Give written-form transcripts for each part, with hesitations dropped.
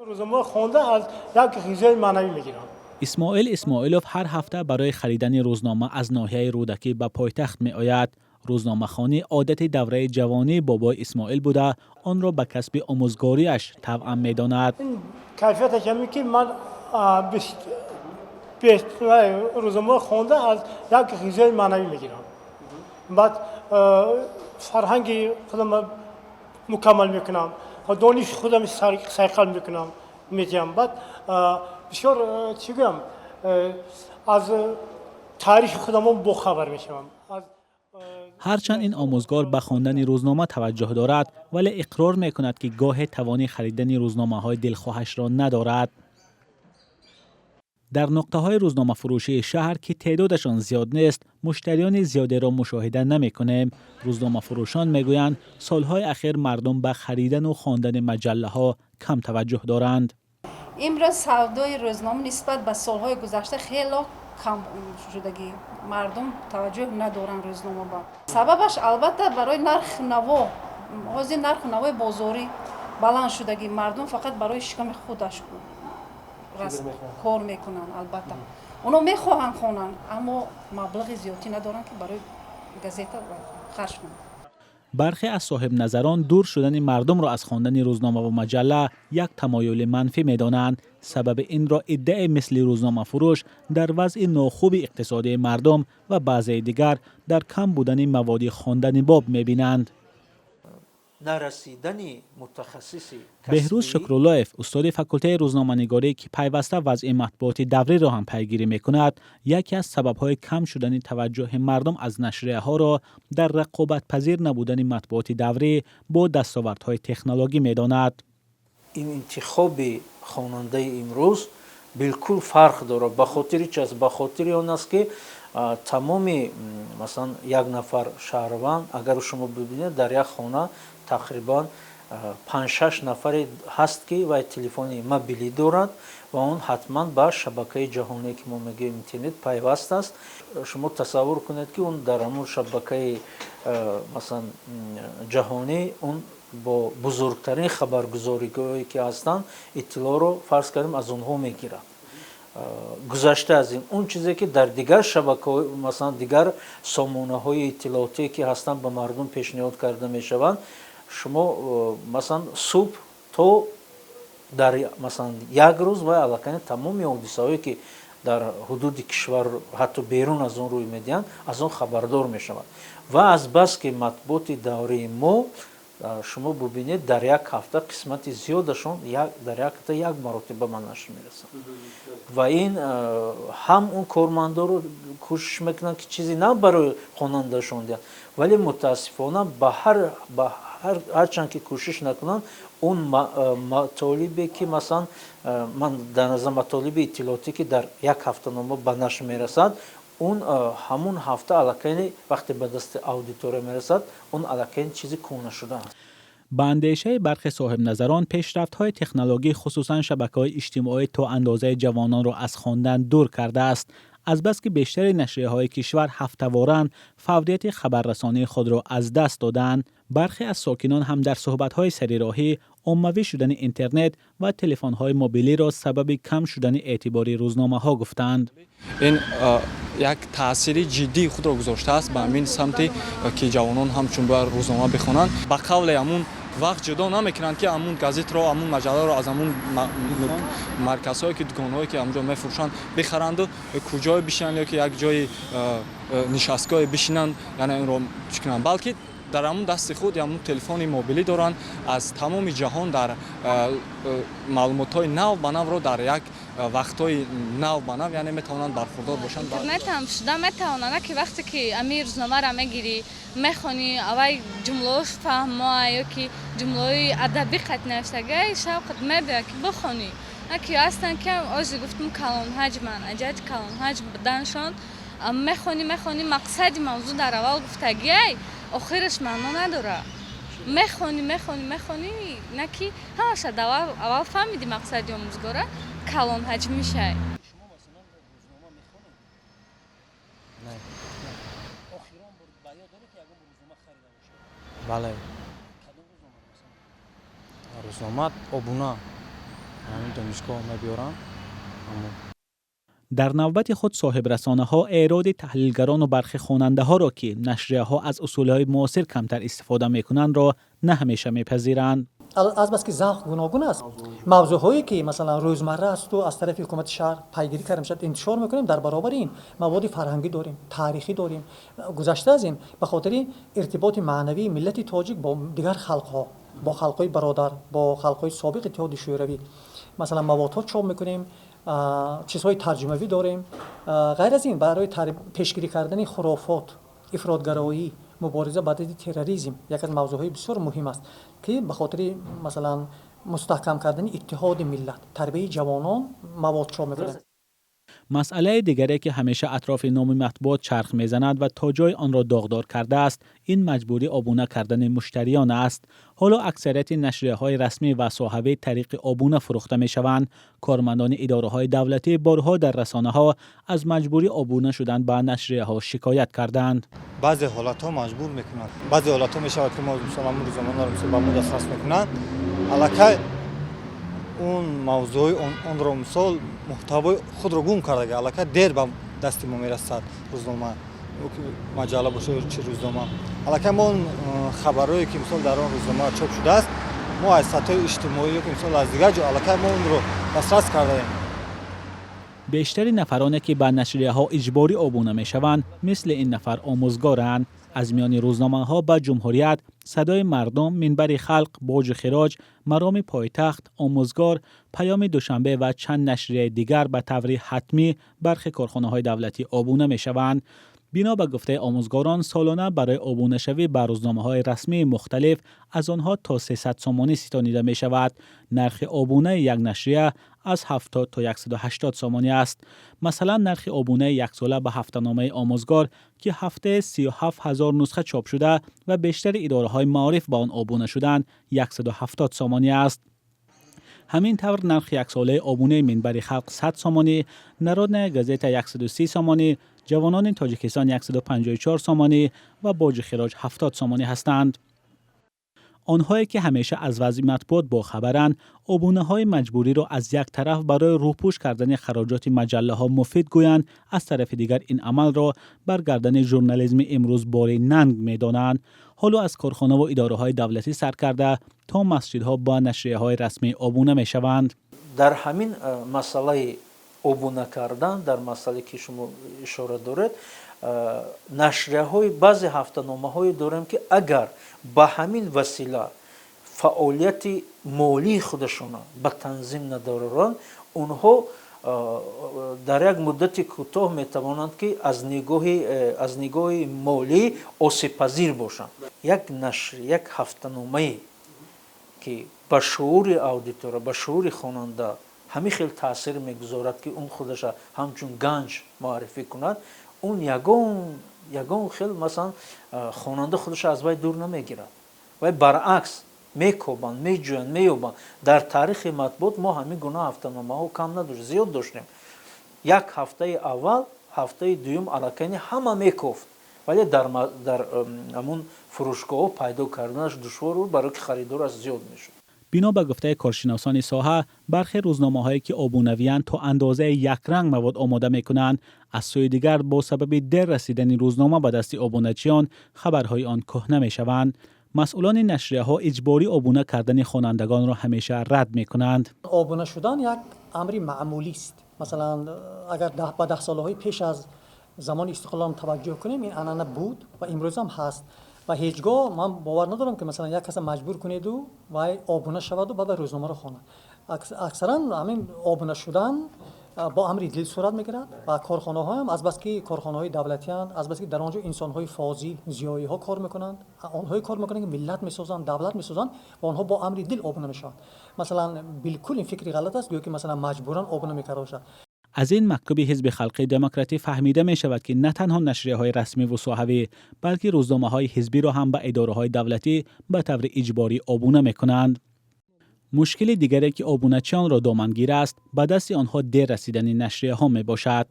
Рӯзнома хонда аз як ғизои маънавӣ мегирам. Исмоил Исмоилов ҳар ҳафта барои харидани рӯзнома аз ноҳияи Рӯдакӣ ба пойтахт меояд. Рӯзномахонӣ одати давраи ҷавонии бобои Исмоил буда, онро ба касби омӯзгориаш тавъам медонад. Ин кайфияташ ҳамин ки ман рӯзнома хонда аз як ғизои маънавӣ мегирам. Баъд фарҳанги худам мукаммал мекунам, дониши худам сайқал мекунам, медиҳам. Баъд бисёр, чӣ гӯям, аз таърихи худамон бохабар мешавам. Ҳарчанд ин омӯзгор ба хондани рӯзнома таваҷҷӯҳ дорад, вале иқрор мекунад, ки гоҳе тавони харидани рӯзномаҳои дилхоҳашро надорад. Дар нуқтаҳои рӯзномафурӯшии шаҳр, ки теъдодашон зиёд нест, муштариёни зиёдеро мушоҳида намекунем. Рӯзномафурӯшон мегӯянд, солҳои ахир мардум ба харидану хондани маҷаллаҳо кам таваҷҷӯҳ доранд. Имрӯз савдои рӯзнома нисбат ба солҳои гузашта хело кам шудагӣ. Мардум таваҷҷӯҳ надоранд рӯзнома ба. Сабабаш, албатта, барои нархи наво. Ҳозир нарху навои бозорӣ баланд шудагӣ. Мардум фақат барои шиками худаш кор мекунанд. Албатта, онҳо мехоҳанд хонанд, аммо маблағи зиёдтӣ надоранд, ки барои газета харҷ кунанд. Бархе аз соҳибназарон дур шудани мардумро аз хондани рӯзнома ва маҷалла як тамоюли манфӣ медонанд. Сабаби инро иддаи мисли рӯзномафурӯш дар вазъи нохуби иқтисодии мардум ва баъзеи дигар дар кам будани маводи хондани боб мебинанд. Нарасидани мутахассиси Беҳрӯз Шукруллоев, устоди факултаи рӯзноманигорӣ, ки пайваста вазъи матбуоти давриро ҳам пайгирӣ мекунад, яке аз сабабҳои кам шудани таваҷҷӯҳи мардум аз нашрияҳоро дар рақобатпазир набудани матбуоти даврӣ бо дастовардҳои технологӣ медонад. Ин интихоби хонандаи имрӯз билкул фарқ дорад. Ба хотири чи аст? Ба хотири он аст, ки тамоми, масалан, як нафар шаҳрванд, агар шумо бибинед, дар як хона тақрибан панҷ-шаш нафаре ҳаст, ки вай телефони мобилӣ дорад ва он ҳатман ба шабакаи ҷаҳоние, ки мо мегӯем интернет, пайваст аст. Шумо тасаввур кунед, ки он дар ҳамон шабакаи, масалан, ҷаҳонӣ, он бо бузургтарин хабаргузориҳое, ки ҳастанд, иттилоъро, фарз кардем, аз онҳо мегирад. Гузашта аз ин, он чизе, ки дар дигар шабакаҳо, масалан, дигар сомонаҳои иттилоотие, ки ҳастанд, ба мардум пешниҳод карда мешаванд, шумо, масалан, субҳ то дар, масалан, як рӯз вай аллакай тамоми ҳодисаҳое, ки дар ҳудуди кишвар, ҳатто берун аз он рӯй медиҳанд, аз он хабардор мешавад. Ва азбаски матбуоти даврии мо, шумо бубинед, дар як ҳафта қисмати зиёдашон дар як ҳафта як маротиба ба нашр мерасанд ва ин ҳам он кормандоро кӯшиш мекунанд, ки чизи нав барои хонандашон диҳанд, вале мутаассифона ба ҳарчанд ки кӯшиш накунанд, он матолибе, ки, масалан, ман дар назар матолиби иттилоотӣ, ки дар як ҳафтанома ба нашр мерасад, он ҳамун ҳафта аллакай вақте ба дасти аудитория мерасад, он аллакай чизи кӯҳна шудааст. Ба андешаи бархе соҳибназарон, пешрафтҳои технологӣ, хусусан шабакаҳои иҷтимоӣ, то андозаи ҷавононро аз хондан дур кардааст. Азбаски бештари нашрияҳои кишвар ҳафтаворанд, фаврияти хабаррасонии худро аз даст додаанд. Бархе аз сокинон ҳам дар суҳбатҳои сарироҳӣ оммавӣ шудани интернет ва телефонҳои мобилиро сабаби кам шудани эътибори рӯзномаҳо гуфтаанд. Ин як таъсири ҷиддии худро гузоштааст ба ҳамин самте, ки ҷавонон ҳамчун бояд рӯзнома бихонанд, ба қавле ҳамун вақт ҷудо намекунанд, ки ҳамун газетро, ҳамун маҷалларо аз ҳамун марказҳое ки, дуконҳое ки ҳамунҷо мефурӯшанд, бихаранду куҷое бишинанд ё ки як ҷои нишастгоҳе бишинанд, яъне инро чӣ кунанд, балки дар ҳамун дасти худ ҳамун телефони мобилӣ доранд, аз тамоми ҷаҳон дар маълумотҳои нав ба навро дар як вақтҳои нав ба нав, яъне, метавонанд бархурдор бошанд. Интернетам шуда метавонад, на ки вақте ки ами рӯзномаро мегирӣ, мехонӣ, аввай ҷумлаош фаҳмоа ё ки ҷумлаҳои адабӣ қат навиштагиа, шавқат мебиёяд, ки бихонӣ. На ки ҳастанд, ки ози гуфтум, калонҳаҷманд, аҷоиб калонҳаҷм буданшон, мехонӣ, мехонӣ, мақсади мавзӯъ дар аввал гуфтагиай, охираш маъно надорад. Мехонӣ, мехонӣ, мехонӣ, на ки ҳамаша аввал фаҳмиди мақсади омӯзгора, калонҳаҷм мешавӣ. Бале, рӯзнома обуна. Донишгоҳ мебиёрам. Дар навбати худ соҳибрасонаҳо эроди таҳлилгарону бархи хонандаҳоро, ки нашрияҳо аз усулҳои муосир камтар истифода мекунандро, на ҳамеша мепазиранд. Азбаски завқ гуногун аст, мавзӯъҳое ки, масалан, рӯзмарра асту аз тарафи ҳукумати шаҳр пайгирӣ карда мешавад, интишор мекунем. Дар баробари ин маводи фарҳангӣ дорем, таърихӣ дорем. Гузашта аз ин, ба хотири иртиботи маънавии миллати тоҷик бо дигар халқҳо, бо халқҳои бародар, бо халқҳои собиқ Иттиҳоди Шӯравӣ, масалан, маводҳо чоп мекунем, чизҳои тарҷумавӣ дорем. Ғайр аз ин, барои пешгирӣ кардани хурофот, ифротгароӣ, мубориза ба зидди терроризм яке аз мавзӯъҳои бисёр муҳим аст, ки ба хотири, масалан, мустаҳкам кардани иттиҳоди миллат, тарбияи ҷавонон мавод чоп мекунем. Масъалаи дигаре, ки ҳамеша атрофи номи матбуот чарх мезанад ва то ҷой онро доғдор кардааст, ин маҷбурӣ обуна кардани муштариён аст. Ҳоло аксарияти нашрияҳои расмӣ ва соҳавӣ тариқи обуна фурӯхта мешаванд. Кормандони идораҳои давлатӣ борҳо дар расонаҳо аз маҷбурӣ обуна шудан ба нашрияҳо шикоят карданд. Баъзе ҳолатҳо маҷбур мекунанд, баъзе ҳолатҳо мешавад, ки мо, мисол, ҳамун рӯзномаро, мисол, ба мо дастрас мекунанд, аллакай он мавзӯи онро, мисол, муҳтавои худро гум кардага, аллакай дер ба дасти мо мерасад рӯзнома, маҷалла боша ё чи рӯзнома. Аллакай мо он хабарҳое ки, мисол, дар он рӯзнома чоп шудааст, мо аз сатҳҳои иҷтимоӣ ё ки, мисол, аз дигар ҷо аллакай мо онро дастрас кардаем. Бештари нафароне, ки ба нашрияҳо иҷборӣ обуна мешаванд, мисли ин нафар омӯзгоранд. Аз миёни рӯзномаҳо ба «Ҷумҳурият», «Садои мардум», «Минбари халқ», «Боҷу хироҷ», «Мароми пойтахт», «Омӯзгор», «Паёми Душанбе» ва чанд нашрияи дигар ба таври ҳатмӣ бархе корхонаҳои давлатӣ обуна мешаванд. Бино ба гуфтаи омӯзгорон, солона барои обунашавӣ ба рӯзномаҳои расмии мухталиф аз онҳо то 300 сомонӣ ситонида мешавад. Нархи обунаи як нашрия аз 70 то 180 сомонӣ аст. Масалан, нархи обунаи яксола ба ҳафтаномаи «Омӯзгор», ки ҳафтае 37 ҳазор нусха чоп шуда ва бештари идораҳои маориф ба он обуна шуданд, 170 сомонӣ аст. Ҳамин тавр, нархи яксолаи обунаи «Минбари халқ» 100 сомонӣ, «Народная газета» 130 сомонӣ, «Ҷавонони Тоҷикистон» 154 сомонӣ ва «Боҷу хироҷ» 70 сомонӣ ҳастанд. Онҳое ки ҳамеша аз вазъи матбуот бохабаранд, обунаҳои маҷбуриро аз як тараф барои рӯпӯш кардани хароҷоти маҷаллаҳо муфид гӯянд, аз тарафи дигар ин амалро бар гардани журнализми имрӯз бори нанг медонанд. Ҳоло аз корхонаву идораҳои давлатӣ сар карда то масҷидҳо ба нашрияҳои расмӣ обуна мешаванд. Дар ҳамин масъалаи обуна кардан, дар масъале ки шумо ишора доред, нашрияҳои, баъзе ҳафтаномаҳое дорем, ки агар ба ҳамин васила фаъолияти молии худашона ба танзим надароранд, онҳо дар як муддати кӯтоҳ метавонанд, ки аз нигоҳи молӣ осебпазир бошанд. Як нашр, як ҳафтаномае ки ба шуури аудитория, ба шуури хонанда ҳамин хел таъсир мегузорад, ки он худаша ҳамчун ганҷ муаррифӣ кунад, он ягон хел, масалан, хонанда худаша аз вай дур намегирад, вай баръакс мекобанд, меҷӯянд, меёбанд. Дар таърихи матбуот мо ҳамин гуна ҳафтаномаҳо кам надошт, зиёд доштем. Як ҳафтаи аввал, ҳафтаи дуюм аллакайни ҳама мекофт, вале дар ҳамун фурӯшгоҳҳо пайдо карданаш душвор буд, барое ки харидораш зиёд мешуд. Бино ба гуфтаи коршиносони соҳа, бархе рӯзномаҳое ки обунавиянд, то андозаи якранг мавод омода мекунанд. Аз сӯи дигар, бо сабаби дер расидани рӯзнома ба дасти обуначиён, хабарҳои он кӯҳна мешаванд. Масъулони нашрияҳо иҷборӣ обуна кардани хонандагонро ҳамеша рад мекунанд. Обуна шудан як амри маъмулист. Масалан, агар ба даҳсолаҳои пеш аз замони истиқлолам таваҷҷӯҳ кунем, ин анъана буд ва имрӯзам ҳаст ва ҳеҷ гоҳ ман бовар надорам, ки, масалан, як каса маҷбур кунеду вай обуна шаваду баъд рӯзномаро хонад. Аксаран ҳамин обуна шудан бо амри дил сурат мегирад ва корхонаҳоам, азбаски корхонаҳои давлатианд, азбаски дар он ҷо инсонҳои фозил, зиёиҳо кор мекунанд, онҳое кор мекунанд, ки миллат месозанд, давлат месозанд, ва онҳо бо амри дил обуна мешаванд. Масалан, билкул ин фикри ғалат аст, гӯё ки, масалан, маҷбуран обуна мекарда бошад. Аз ин мактуби Ҳизби Халқии Демократӣ фаҳмида мешавад, ки на танҳо нашрияҳои расмиву соҳавӣ, балки рӯзномаҳои ҳизбиро ҳам ба идораҳои давлатӣ ба таври иҷборӣ обуна мекунанд. Мушкили дигаре, ки обуначиёнро домангир аст, ба дасти онҳо дер расидани нашрияҳо мебошад.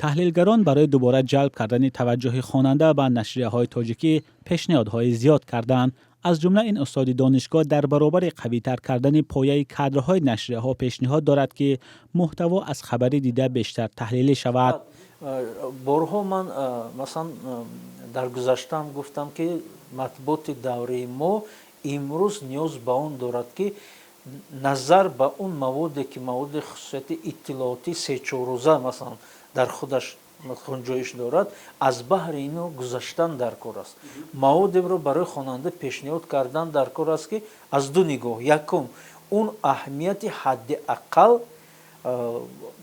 Таҳлилгарон барои дубора ҷалб кардани таваҷҷӯҳи хонанда ба нашрияҳои тоҷикӣ пешниҳодҳои зиёд карданд. Аз ҷумла ин устоди донишгоҳ дар баробари қавитар кардани пояи кадрҳои нашрияҳо пешниҳод дорад, ки муҳтаво аз хабарӣ дида бештар таҳлилӣ шавад. Борҳо ман, масалан, дар гузаштаам гуфтам, ки матбуоти давраи мо имрӯз ниёз ба он дорад, ки назар ба он маводе, ки маводи хусусияти иттилоотӣ се-чоррӯза, масалан, дар худаш хунҷоиш дорад, аз баҳри ино гузаштан дар кор аст. Маводеро барои хонанда пешниҳод кардан дар кор аст, ки аз ду нигоҳ: якум, он аҳамияти ҳадди ақал,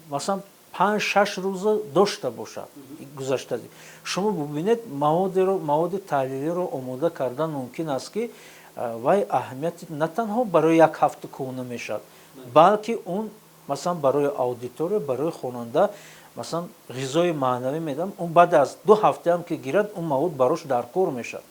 масалан, 5-6 рӯза дошта бошад. Гузашта шумо бубинед, маводеро, маводи таҳлилиро омода кардан мумкин аст, ки вай аҳамияти на танҳо барои як ҳафта кӯҳна мешавад, балки он, масалан, барои аудитория, барои хонанда, масалан, ғизои маънавӣ медиҳад. Он баъд аз 2 ҳафтаам ки гирад, он мавод барош даркор мешавад.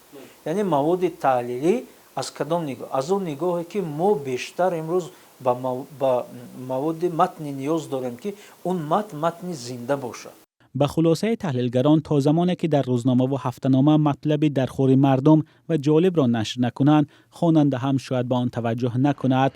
Яъне маводи таҳлилӣ аз кадом нигоҳ? Аз он нигоҳе, ки мо бештар имрӯз ба маводи матни ниёз дорем, ки он матн матни зинда бошад. Ба хулосаи таҳлилгарон, то замоне ки дар рӯзномаву ҳафтанома матлаби дархӯри мардум ва ҷолибро нашр накунанд, хонанда ҳам шояд ба он таваҷҷӯҳ накунад,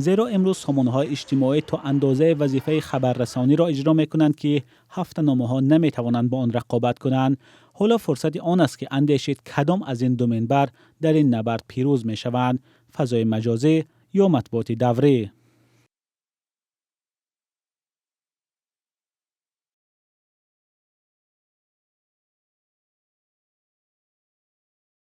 зеро имрӯз сомонаҳои иҷтимоӣ то андозаи вазифаи хабаррасониро иҷро мекунанд, ки ҳафтаномаҳо наметавонанд бо он рақобат кунанд. Ҳоло фурсати он аст, ки андешид кадом аз ин ду минбар дар ин набард пирӯз мешаванд: фазои маҷозӣ ё матбуоти даврӣ.